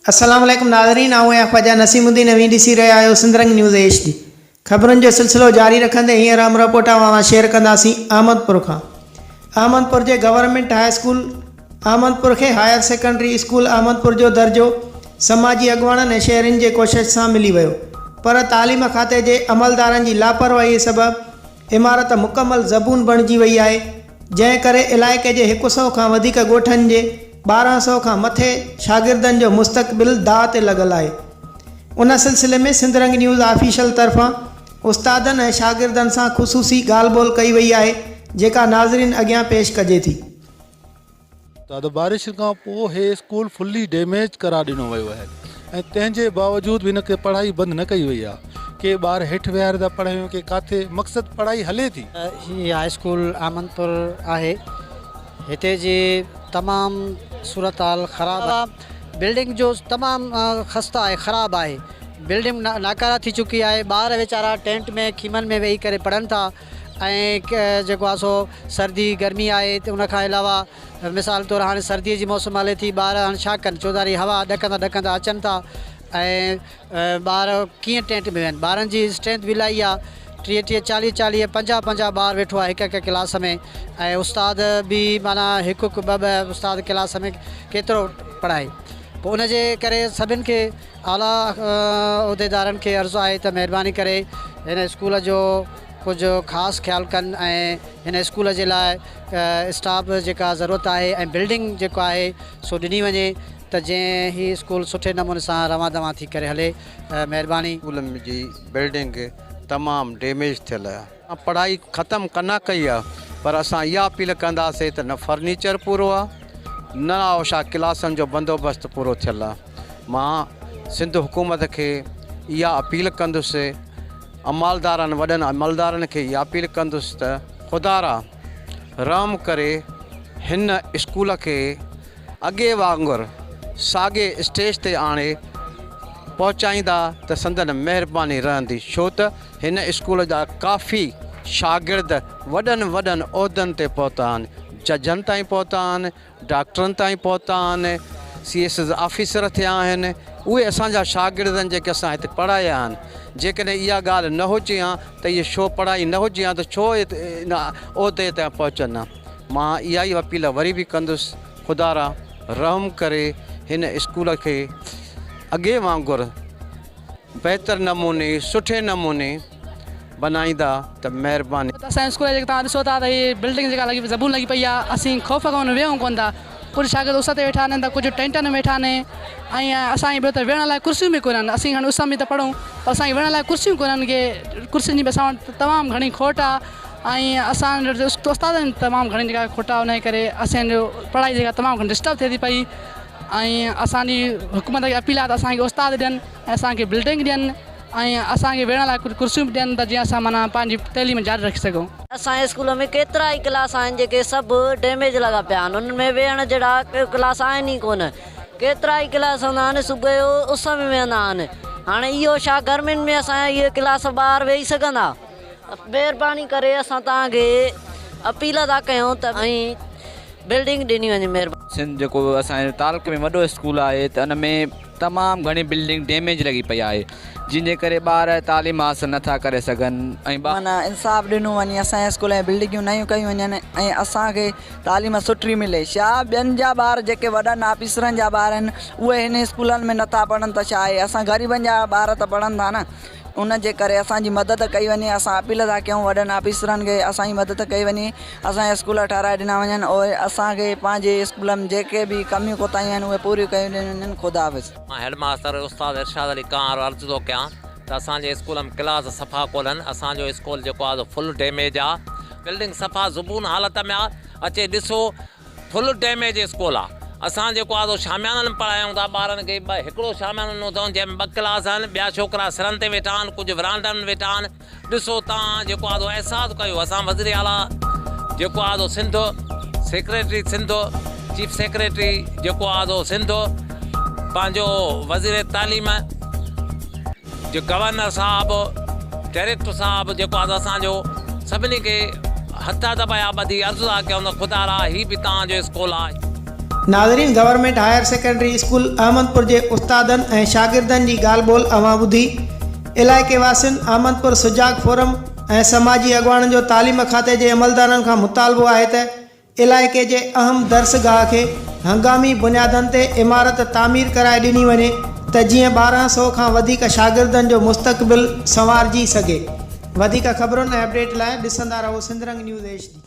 السلام عليڪم ناظرين آئون آهيان خواجه نسيم الدين اوهين ڏسي رهيا آهيو سنڌ رنگ نيوز ايڇ ڊي خبرن جو سلسلو جاري رکندي هينئر اهم رپورٽ اوهان سان شيئر ڪنداسين احمد پور کان احمد پور جي گورنمينٽ هاء اسڪول احمد پور کي higher secondary school Ahmed پور جو درجو سماجي اڳواڻن ۽ شهرين جي ڪوشش سان ملي ويو پر تعليم کاتي جي عملدارن جي لاپرواهي سبب عمارت مڪمل زبون بڻجي وئي آهي جنهن ڪري علائقي جي هڪ سئو کان وڌيڪ ڳوٺن جي 12 سئو کان مٿي شاگردن جو مستقبل داء تي لڳل آهي. ان سلسلي ۾ سنڌ رنگ نيوز آفيشل طرفان استادن ۽ شاگردن سان خصوصي ڳالهه ٻولهه ڪئي وئي آهي جيڪا ناظرين اڳيان پيش ڪجي ٿي. ته بارش کان پوء هي اسڪول فلي ڊيميج قرار ڏنو ويو آهي ۽ تنهن جي باوجود به هن کي پڙهائي بند نه ڪئي وئي آهي ڪي ٻار هيٺ ويهاري ٿا پڙهايون ڪي ڪاٿي مقصد پڙهائي هلي ٿي. هي هاء اسڪول احمدپور آهي هتي جي تمام صورتحال خراب آهي. بلڊنگ جو تمام خسته آهي خراب آهي بلڊنگ ناڪاره ٿي چڪي آهي ٻار ويچارا ٽينٽ ۾ خيمن ۾ ويهي ڪري پڙهن ٿا ۽ جيڪو آهي سو سردي گرمي آهي ته ان کان علاوه مثال طور هاڻي سردي جي موسم هلي ٿي ٻار هاڻي ڇا ڪن چوڌاري هوا ڏڪندا ڏڪندا اچن ٿا ۽ ٻار ڪيئن ٽينٽ ۾ ويهن ٻارن جي اسٽرينٿ به الاهي آهي ٽيهه ٽيهه چاليهه چاليهه پنجاهه پنجاهه ٻار ويٺو آهي هڪ هڪ ڪلاس ۾ ۽ استاد به معنيٰ هڪ هڪ ٻه ٻه استاد ڪلاس ۾ ڪيترو پڙهائي پوء ان جي ڪري سڀن کي اعليٰ عهديدارن کي عرض آهي ته مهرباني ڪري هن اسڪول جو ڪجهه خاص خيال ڪن ۽ هن اسڪول جي لاء اسٽاف جيڪا ضرورت آهي ۽ بلڊنگ جيڪو آهي سو ڏني وڃي ته جئين هي اسڪول سٺي نموني سان روان دوان ٿي ڪري هلي مهرباني. اسڪول جي بلڊنگ تمام ڊيميج ٿيل آهي. پڙهائي ختم ڪنا ڪئي آهي پر اسان اها اپيل ڪنداسي ته نه فرنيچر پورو آهي نه اوشا ڪلاسن جو بندوبست پورو ٿيل آهي مان سنڌ حڪومت کي اها اپيل ڪندس عملدارن وڏن عملدارن کي اها اپيل ڪندس ته خدارا رحم ڪري هن اسڪول کي اڳي وانگر ساڳي اسٽيج تي آڻي پهچائيندا ته سندن مهرباني رهندي ڇو ته هن اسڪول جا ڪافي شاگرد وڏن وڏن عهدن تي پهتا آهن ججن تائين پهتا آهن ڊاڪٽرن تائين پهتا آهن، سي ايس ايس آفيسر ٿيا آهن، اهي اسان جا شاگرد آهن جيڪي اسان هتي پڙهايا آهن، جيڪڏهن اها ڳالهه نه هجي ها ته اهي ڇو پڙهائي نه هجي ها ته ڇو ان عهدي تائين پهچن ها، مان اها ئي اپيل وري به ڪندس خدارا رحم ڪري هن اسڪول کي اڳي وانگر بهتر نموني سٺي نموني بنائيندا ته مهرباني. اسان جي اسڪول جي جيڪا توهان ڏسو ٿا ته هي بلڊنگ جيڪا لڳي زبون لڳي پئي آهي اسين خوف کان ويهون ڪونه ٿا ڪجهه شاگرد اس تي ويٺا آهن ته ڪجهه ٽينٽن ۾ ويٺا آهن ۽ اسان کي ٻيو ته ويهڻ لاء ڪرسيون به ڪونهن اسين کڻي اس ۾ ته پڙهون پر اسان کي ويهڻ لاء ڪرسيون ڪونهن ڪي ڪرسين جي به اسان وٽ تمام گهڻي کوٽ آهي ۽ اسان وٽ استادن جي تمام گهڻي جيڪا کوٽ آهي ان جي ڪري اسان جو پڙهائي جيڪا تمام گهڻي ڊسٽرب ٿئي ٿي پئي ۽ اسان جي حڪومت کي اپيل آهي ته اسان کي استاد ڏين ۽ اسان کي بلڊنگ ڏين ۽ اسان کي ويهڻ لاء ڪجهه ڪرسيون به ڏين ته جيئن اسان معنيٰ پنهنجي تعليم جاري رکي سگهون. اسان جي اسڪول ۾ ڪيترا ئي ڪلاس آهن جيڪي سڀ ڊيميج لڳا پيا آهن انهن ۾ ويهڻ جهڙا ڪلاس آهن ئي ڪونه ڪيترا ئي ڪلاس هوندا آهن صبح جو اس ۾ ويهندا آهن هاڻي اهو ڇا گرمين ۾ اسان جا اهي ڪلاس ٻار ويهي سگهندا مهرباني ڪري اسان توهان کي اپيل ٿا ڪيون ته ۽ بلڊنگ ڏني وڃي مهرباني. سنڌ جيڪو اسان جي تعلقي ۾ وڏو اسڪول آهي ته ان ۾ تمام گهڻي بلڊنگ ڊيميج لڳي پئي آهي جنهن جي ڪري ٻار تعليم حاصل نٿا ڪري سگهن ۽ معنيٰ انصاف ڏنو وڃي اسان جي اسڪول ۾ بلڊنگيون نيون ڪيون وڃن ۽ اسان کي تعليم سٺي ملي ڇا ٻين جا ٻار جيڪي وڏن آفيسرن جا ٻار آهن اهي هن اسڪولن ۾ نٿا پڙهن ته ڇا آهي اسان غريبن جا ٻار ته پڙهن ٿا نه ان جي ڪري اسان جي مدد ڪئي وڃي اسان اپيل ٿا ڪيون وڏن آفيسرن کي اسان جي مدد ڪئي وڃي اسان جا اسڪول ٺهرائي ڏنا وڃن اور اسان کي پنهنجي اسڪول ۾ جيڪي به ڪميون ڪوتاهيون آهن اهي پوريون ڪيون وڃن خدا حافظ. مان هيڊ ماستر استاد ارشاد علي ڪنهار عرض ٿو ڪيان ته اسان جي اسڪول ۾ ڪلاس صفا ڪونهن اسان جو اسڪول جيڪو آهي سو فل ڊيميج آ بلڊنگ صفا زبون حالت ۾ آ اچي ڏسو فل ڊيميج اسڪول آ اسان جيڪو آ سو شاميانن ۾ پڙهايون ٿا ٻارن کي ٻه هڪڙو شاميانو ڏنو اٿئون جنهن ۾ ٻه ڪلاس آهن ٻيا ڇوڪرا سرن تي ويٺا آهن ڪجهه ورانڊن ۾ ويٺا آهن ڏسو تان جيڪو آ سو احساس ڪيو اسان وزير اعليٰ جيڪو آ سو Sindh secretary Sindh chief secretary جيڪو آ سو سنڌ پنهنجو وزير تعليم جو گورنر صاحب ڊائريڪٽر صاحب جيڪو آ سو اسان جو سڀني کي هٿ هٿ پيا ٻڌي عرض ٿا ڪيون ته خدا را هي به توهان جو اسڪول آهي. ناظرين government higher secondary school Ahmedpur جي استادن ۽ شاگردن جي ڳالهه ٻولهه اوهان ٻڌي. علائقي واسين احمدپور سجاڳ فورم ۽ سماجي اڳواڻن جو تعليم کاتي جي عملدارن کان مطالبو آهي ته علائقي جي اهم درسگاهه کي هنگامي بنيادن تي عمارت تعمير ڪرائي ڏني وڃي ته جيئن 12 سئو کان وڌيڪ شاگردن جو مستقبل سنوارجي سگهي. وڌيڪ خبرن ۽ اپڊيٽ لاء ڏسندا رهو سنڌرنگ نيوز ايڇ ڊي.